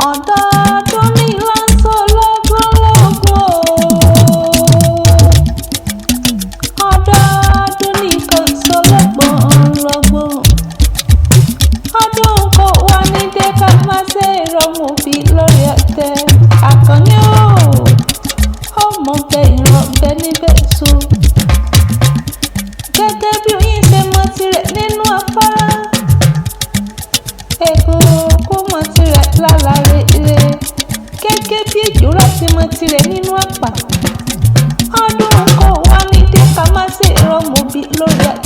Ọdọọdún ní láńsọ lọ́gbọ́n lọ́gbọ́n o. Ọdọọdún ní kò sọ lọ́gbọ́n lọ́gbọ́n. Ọdún kò wá ní dé ká má ṣe rọmọ bí lórí ọ̀tẹ̀. Àkànní o, ọmọ bẹ ìran bẹ níbẹ̀ so. Gẹ́gẹ́ bí oyin ṣe mọ tirẹ̀ nínú afárá. Èkó kó mọ tirẹ̀ lálàrè ire. Gẹ́gẹ́ bí èjòrà ṣe mọ tirẹ̀ nínú àpà. Ọdún kò wá ní dé ká má ṣe rọmọ bí lórí ọ̀tẹ̀.